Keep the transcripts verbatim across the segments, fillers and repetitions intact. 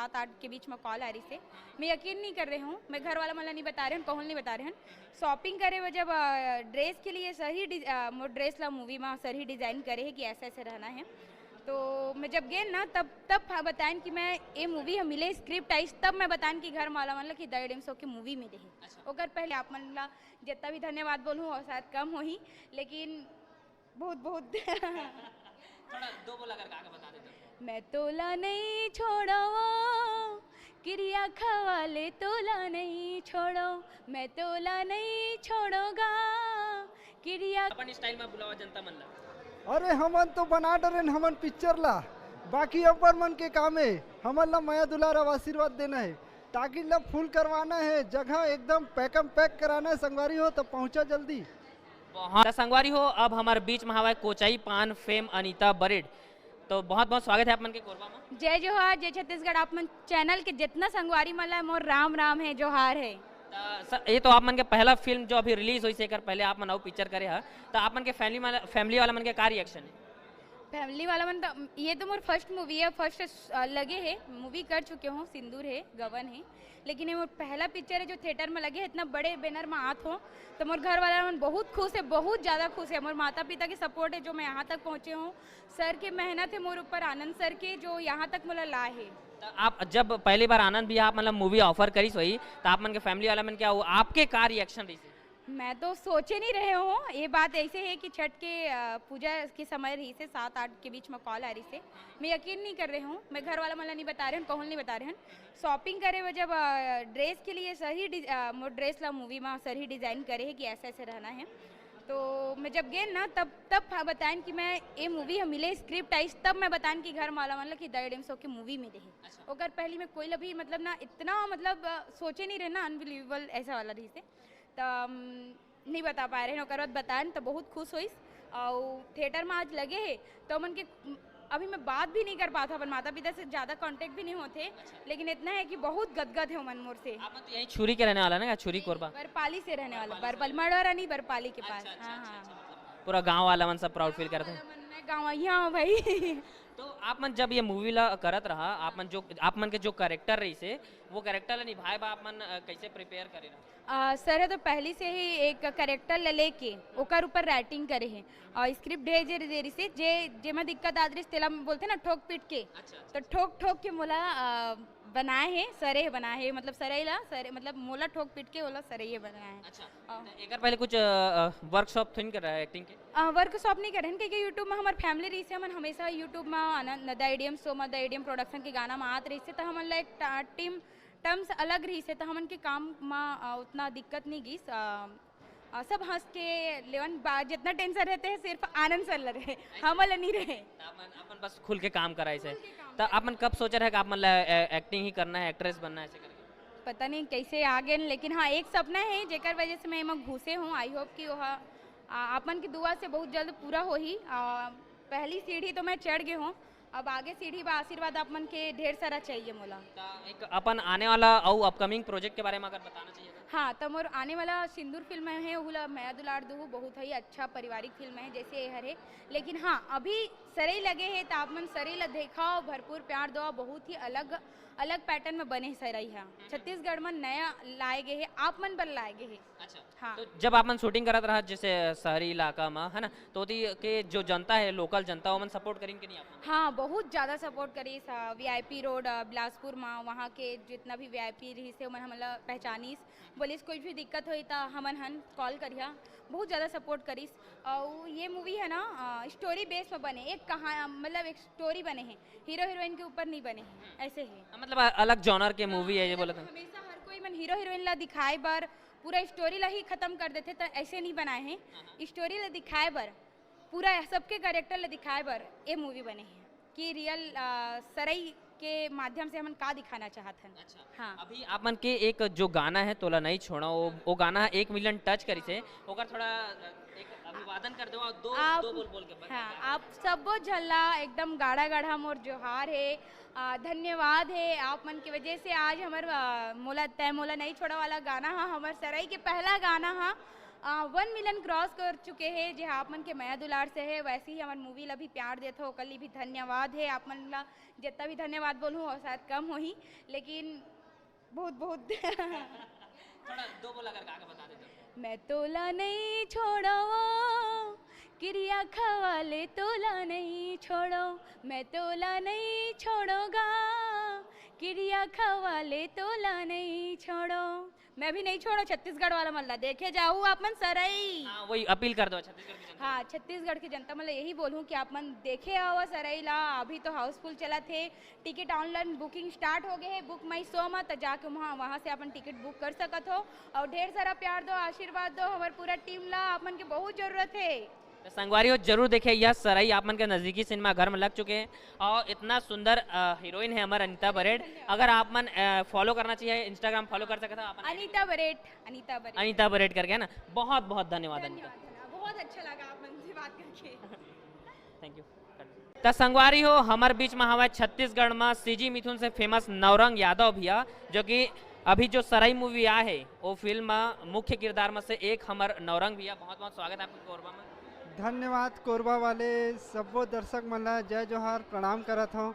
सात आठ के बीच में कॉल आ रही से। मैं यकीन नहीं कर रहे हूँ, मैं घर वाला मन ला नहीं बता रहे हूँ, कहूँ नहीं बता रहे हूँ। शॉपिंग करे वो जब ड्रेस के लिए सर ही डि- अ, मोर ड्रेस ला मूवी में सर ही डिजाइन करे है कि ऐसे ऐसे रहना है। तो मैं जब गेन ना, तब तब बतायन कि मैं ये मूवी हम मिले, स्क्रिप्ट आइस, तब मैं बतायन कि घर वाला मन ला कि द एडियम शो के मूवी मिले है। ओकर पहले आप मन ला जितना भी धन्यवाद बोलूँ, और शायद कम होही, लेकिन बहुत बहुत थोड़ा दो बोला अगर गा के बता देते। मैं तोला नहीं छोड़ो, किरिया खवाले तोला नहीं छोड़ो, मैं तोला नहीं छोड़ोगा, किरिया अपन स्टाइल में बुलावा जनता मन ला। अरे, हमन तो बना डरेन हमन पिक्चर ला, बाकी अपन मन के काम है, हमन ला मया दुलार अउ आशीर्वाद देना है, टाकिज ला फुल करवाना है, जगह एकदम पैकम पैक कराना है। संगवारी हो, तो पहुँचा जल्दी। बहुत त संगवारी हो, अब हमारे बीच में हवा है कोचई पान फेम अनीता बरेड। तो बहुत बहुत स्वागत है आप मन के कोरबा में। जय जोहार, जय छत्तीसगढ़। आप मन चैनल के जितना संगवारी मन ला मोर राम राम है, जोहार है। त स-, ये तो आप मन के पहला फिल्म जो अभी रिलीज होइस, एकर पहले आप मन अउ पिक्चर करे हा, त आप मन के फैमिली वाला, फैमिली वाला मन के का रिएक्शन है? फैमिली वाला मन तो, ये तो मोर फर्स्ट मूवी है, फर्स्ट लगे है, मूवी कर चुके हूँ, सिंदूर है, गवन है, लेकिन ये मोर पहला पिक्चर है जो थिएटर में लगे है, इतना बड़े बैनर में आत हो, तो मोर घर वाला मन बहुत खुश है, बहुत ज़्यादा खुश है। मोर माता पिता के सपोर्ट है जो मैं यहाँ तक पहुँचे हूँ, सर के मेहनत है मोर ऊपर, आनंद सर के, जो यहाँ तक मोला ला है। त आप जब पहली बार आनंद भैया आप मतलब मूवी ऑफर करिस होही, त आप मन के फैमिली वाला मन क्या हो, आपके का रिएक्शन रहिस? मैं तो सोचे नहीं रहे हूँ। ये बात ऐसे है कि छठ के, अ, पूजा के समय रहिस हे, सात आठ के बीच में कॉल आ रहिस हे। मैं यकीन नहीं कर रहे हूँ, मैं घर वाला मन ला नहीं बता रहे हूँ, कहूँ नहीं बता रहे हूँ। शॉपिंग करे वो जब ड्रेस के लिए सर ही डि- अ, मोर ड्रेस ला मूवी में सर ही डिजाइन करे है कि ऐसे ऐसे रहना है। तो मैं जब गेन ना, तब तब बतायन कि मैं ये मूवी हम मिले, स्क्रिप्ट आइस, तब मैं बतायन कि घर वाला मन ला कि द एडियम शो के मूवी मिले है। ओकर पहले मैं कोई ला भी मतलब ना इतना मतलब, अ, सोचे नहीं रहे ना, अनबिलीवेबल ऐसा वाला रहिस हे। त हम नहीं बता पाए रहे, ओकर बाद बतायन त बहुत खुश होइस। अउ थिएटर में आज लगे है, तो मन के अभी मैं बात भी नहीं कर पाता, अपन माता पिता से ज़्यादा कॉन्टेक्ट भी नहीं होते, लेकिन इतना है कि बहुत गदगद है मन मोर से। आप तो यहीं छुरी के रहने वाला ना, छुरी कोरबा? बरपाली से रहने वाला, बरपाली, मड़वा रानी बरपाली के पास। हाँ, हाँ। पूरा गांव वाला मन सब प्राउड फील करते हैं। मैं गाँव यहाँ हूँ भाई। तो आप मन जब ये मूवी ला करत रहा, आप मन जो, आप मन के जो कैरेक्टर रहिस हे, वो कैरेक्टर ला निभाए बा आप मन, अ, कैसे प्रिपेयर करे रहा? अ, सर है तो पहली से ही एक कैरेक्टर ले लेके ओकर ऊपर राइटिंग करे है और स्क्रिप्ट भेजे दे रहिस हे, जे जेमा दिक्कत आत रहिस तेला बोलते ना ठोक पीट के। अच्छा, अच्छा। तो ठोक ठोक के मोला, अ, बनाए है, सरे बनाए है, मतलब सरई ला, सरे मतलब मोला ठोक पीट के ओला सरई बनाए है। अच्छा। अ, तो एकर पहले कुछ, अ, अ, वर्कशॉप तो नहीं कर रहा है एक्टिंग के? अ, वर्कशॉप नहीं करे हन, क्योंकि YouTube में हमार फैमिली रहिस हे, हमन हमेशा YouTube में आनंद, द एडियम शो में, द एडियम प्रोडक्शन के गाना में आत रहिस हे, तो हमन ला एक टा-, टीम टर्म्स अलग रहिस हे, तो हमन के काम में, अ, उतना दिक्कत नहीं गिस। अ, अ, सब हंस के लेवन बा, जितना टेंशन रहते हैं सिर्फ आनंद सर ला रहे, हमन ला नहीं रहे। तो अपन, अपन बस खुल के काम कराए से। खुल के काम तो अपन कब सोचा रहे कि आप मतलब, अ, एक्टिंग ही करना है, एक्ट्रेस बनना है ऐसे करके? पता नहीं कैसे आ गए, लेकिन हाँ, एक सपना है जेकर वजह से मैं एमा घुसे हूँ। आई होप कि वह, आ, आप मन की दुआ से बहुत जल्द पूरा होही। आ, पहली सीढ़ी तो मैं चढ़ गए हूँ, अब आगे सीढ़ी बा आशीर्वाद आप मन के ढेर सारा चाहिए मोला। त एक अपन आने वाला अउ अपकमिंग प्रोजेक्ट के बारे में अगर बताना चाहिए तो? हाँ, तो मोर आने वाला सिंदूर फिल्म है, ओहू ला मया दुलार दुहू, बहुत ही अच्छा पारिवारिक फिल्म है जैसे ये हर है। लेकिन हाँ, अभी सरई लगे है तो आप मन सरई ला देखा, भरपूर प्यार दो, बहुत ही अलग अलग पैटर्न में बने सरई है, छत्तीसगढ़ में नया लाए गए है, आप मन बर लाए गए है। अच्छा। हाँ। तो जब आप मन शूटिंग करत रहा जैसे शहरी इलाका में, है ना, तो ओती के जो जनता है, लोकल जनता, ओमन सपोर्ट करिन कि नहीं आप मन? हाँ, बहुत ज़्यादा सपोर्ट करिस। वी आई पी रोड, अ, बिलासपुर में, वहाँ के जितना भी वी आई पी रहिस हे, ओमन हमन ला पहचानिस, बोलिस कोई भी दिक्कत होई त हमन हन, कॉल करिहा। बहुत ज़्यादा सपोर्ट करिस। और ये मूवी है ना, अ, स्टोरी बेस में बने, एक कहा मतलब एक स्टोरी बने है, हीरो हीरोइन के ऊपर नहीं बने है, ऐसे ही। हाँ, मतलब अ-, अलग जॉनर के मूवी है ये बोला था। हमेशा हर कोई मन हीरो हीरोइन ला दिखाए बर, पूरा स्टोरी ला ही खत्म कर देते, तो ऐसे नहीं बनाए हैं। स्टोरी ला दिखाए बर, पूरा सबके कैरेक्टर ला दिखाए बर ये मूवी बने है कि रियल, अ, सरई के माध्यम से हमन का दिखाना चाहत हन। अच्छा। हाँ। अभी आप मन के एक जो गाना है तोला नहीं छोड़ा, वो, वो गाना एक मिलियन टच करिस हे, ओकर थोड़ा, अ, एक अभिवादन कर दो, दो, आप, दो बोल बोल के बस। हाँ, आप सबो झन ला एकदम गाड़ा गाड़ा मोर जोहार है, अ, धन्यवाद है, आप मन के वजह से आज हमर, अ, मोला तय मोला नहीं छोड़ा वाला गाना हा, हमर सरई के पहला गाना हा, वन मिलियन क्रॉस कर चुके हे, जे आप मन के मया दुलार से हे। वैसे ही हमर मूवी ला भी प्यार देत हो, ओकर लिए भी धन्यवाद हे। आप मन ला जितना भी धन्यवाद बोलूँ, वो शायद कम होही, लेकिन बहुत बहुत थोड़ा दो बोला अगर गा के बता देते। मैं तोला नहीं छोड़ो, किरिया खवाले तोला नहीं छोड़ो, मैं तोला नहीं छोड़ोगा, किरिया खवाले तोला नहीं छोड़ो। मैं भी नहीं छोड़ो छत्तीसगढ़ वाला मल्ला, देखे जाऊ आप मन सरई। हाँ, वही अपील कर दो छत्तीसगढ़ की जनता। हाँ, छत्तीसगढ़ की जनता, मतलब, यही बोलूँ कि आप मन देखे आओ सरई ला। अभी तो हाउसफुल चलत हे, टिकट ऑनलाइन बुकिंग स्टार्ट हो गए है। बुक माई शो में, तो जाके वहाँ वहाँ से अपन टिकट बुक कर सकत हो। और ढेर सारा प्यार दो, आशीर्वाद दो, हमारे पूरा टीम ला, आप मन के बहुत जरूरत है। तो संगवारी हो, जरूर देखे यह सरई आप मन के नजदीकी सिनेमा घर में लग चुके हैं। और इतना सुंदर हीरोइन है हमारे अनिता बरेड। अगर आप मन फॉलो करना चाहिए, इंस्टाग्राम फॉलो कर सकते हो आप। अनिता बरेड। अनिता बरेड। अनिता बरेड करके है ना। बहुत बहुत धन्यवाद अनिता। धन्यवाद, बहुत अच्छा लगा आप मन से बात करके। Thank you. त संगवारी हो, हमर बीच में हवय छत्तीसगढ़ में सीजी मिथुन से फेमस नवरंग यादव भैया, जो कि अभी जो सरई मूवी आए है, वो फिल्म में मुख्य किरदार में से एक हमर नवरंग भैया। बहुत बहुत स्वागत है आपके कोरबा में। धन्यवाद कोरबा वाले सब्बो दर्शक मन ला जय जोहार, प्रणाम करत हूँ,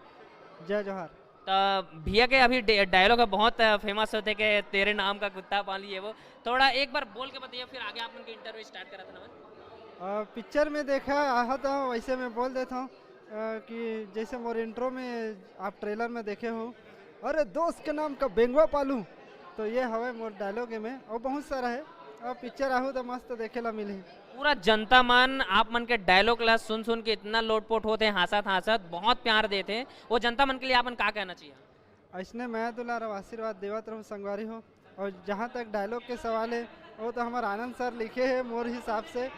जय जोहार। त भैया के अभी डे-, डायलॉग है बहुत फेमस होते कि तेरे नाम का कुत्ता पाल लिए वो। थोड़ा एक बार बोल के बताइए, फिर आगे आप उनके इंटरव्यू स्टार्ट करा था ना। पिक्चर में देखा आहा था, वैसे मैं बोल देता हूँ कि जैसे मोर इंट्रो में आप ट्रेलर में देखे हो, अरे दोस्त के नाम का बेंगवा पालू, तो ये हवे मोर डायलॉग में। और बहुत सारा है। अब पिक्चर आहू तो मस्त देखे ला मिली। पूरा जनता मन आप मन के डायलॉग ला सुन सुन के इतना लोटपोट होते हैं, हंसत हंसत बहुत प्यार देते हैं। वो जनता मन के लिए आप मन का कहना चाहिए? ऐसने मया दुलार और आशीर्वाद देवत रहू संगवारी हो। और जहाँ तक डायलॉग के सवाल है, वो तो हमारे आनंद सर लिखे हैं मोर हिसाब से,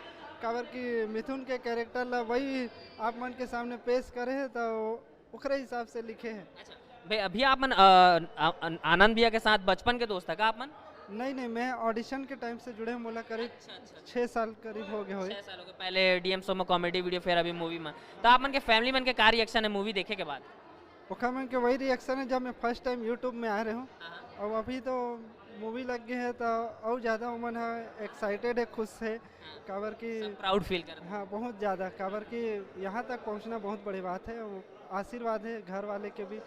काबर कि मिथुन के कैरेक्टर ला वही आप मन के सामने पेश करे हैं, तो ओकरे हिसाब से लिखे हैं। अच्छा, भैया, अभी आप मन अ, आ- आ- आनंद भैया के साथ बचपन के दोस्त है का आप मन? नहीं नहीं, मैं ऑडिशन के टाइम से जुड़े हूँ, मोला करीब अच्छा अच्छा। छः साल करीब हो गए हो। छः साल हो गए, पहले डीएम शो में कॉमेडी वीडियो, फिर अभी मूवी में। तो आप मन के फैमिली मन के का रिएक्शन है मूवी देखे के बाद? ओखर मन के वही रिएक्शन है जब मैं फर्स्ट टाइम यूट्यूब में आए रहे हूँ। हाँ। और अभी तो मूवी लग गए है तो और ज़्यादा उमन है, एक्साइटेड है, खुश है। हाँ। काबर कि सब प्राउड फील करत। हाँ, बहुत ज़्यादा, काबर कि यहाँ तक पहुँचना बहुत बड़ी बात है। वो आशीर्वाद है घर वाले के भी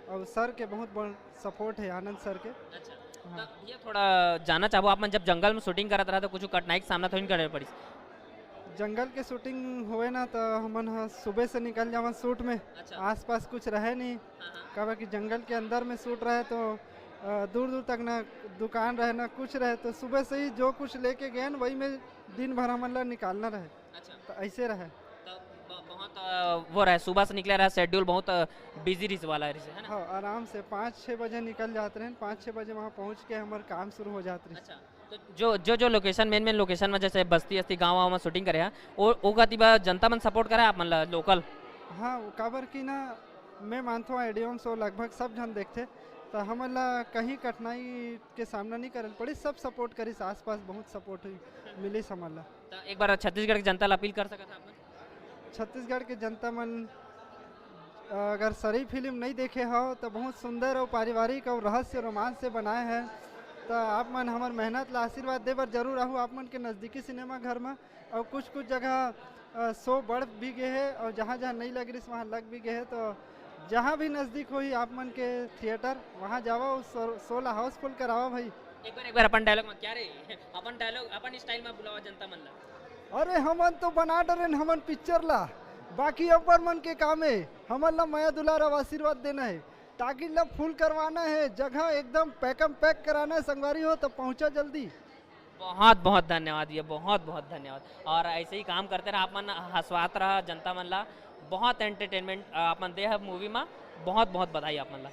और सर के बहुत बड़ सपोर्ट है आनंद सर के। अच्छा। हाँ। तो भैया थोड़ा जानना चाहबो, आप मन जब जंगल में शूटिंग करत रहा तो कुछ कठिनाई के सामना तो नहीं करे पड़ी? जंगल के शूटिंग होए ना तो हमन ह सुबह से निकल जावन शूट में। अच्छा। आसपास कुछ रहे नहीं। हाँ, हाँ। काबर कि जंगल के अंदर में शूट रहे तो अ, दूर दूर तक ना दुकान रहे ना कुछ रहे, तो सुबह से ही जो कुछ लेके गए न, वही में दिन भर हमन ला निकालना रहे। अच्छा। तो ऐसे रहे। तो ब- बहुत अ, वो रहे, सुबह से निकले रहे, शेड्यूल बहुत बिजी रिस वाला है, है ना? हाँ, आराम से पाँच छः बजे निकल जात रहे, पाँच छः बजे वहाँ पहुँच के हमार काम शुरू हो जात रहे। अच्छा। तो जो जो जो लोकेशन, मेन मेन लोकेशन में, जैसे बस्ती अस्ती, गाँव वाँव में शूटिंग करे है, वो वो कति बा जनता मन सपोर्ट करे आप मन ला लोकल? हाँ, काबर कि ना, मैं मानथों एडियोम शो लगभग सब झन देखथे, तो हमन ला कहीं कठिनाई के सामना नहीं करे पड़ी, सब सपोर्ट करिस, आसपास बहुत सपोर्ट हुई, मिलिस हमन ला। तो एक बार छत्तीसगढ़ के जनता ला अपील कर सकत आप? छत्तीसगढ़ के जनता मन अगर सरई फिल्म नहीं देखे हो तो बहुत सुंदर और पारिवारिक और रहस्य रोमांस से बनाए हैं। तो आप मन हमर मेहनत ला आशीर्वाद दे बर जरूर आहू आप मन के नज़दीकी सिनेमा घर में। और कुछ कुछ जगह अ, शो बढ़ भी गए है और जहाँ जहाँ नहीं लग रही वहाँ लग भी गए है। तो जहाँ भी नज़दीक होही आप मन के थिएटर, वहाँ जावा और शो, शो ला हाउसफुल करावा भाई। एक बार एक बार अपन डायलॉग में क्या रे? अपन डायलॉग अपन स्टाइल में बुलावा जनता मन ला। अरे हमन तो बना डरेन हमन पिक्चर ला, बाकी अब्बर मन के काम है, हमन ला मया दुलार और आशीर्वाद देना है, टाकिज ला फुल करवाना है, जगह एकदम पैकम पैक कराना है। संगवारी हो तो पहुँचा जल्दी। बहुत बहुत धन्यवाद भैया, बहुत बहुत धन्यवाद। और ऐसे ही काम करते रहा आप मन, हंसवात रहा जनता मन ला। बहुत एंटरटेनमेंट आप मन दे है मूवी में। बहुत बहुत बधाई आप मन ला।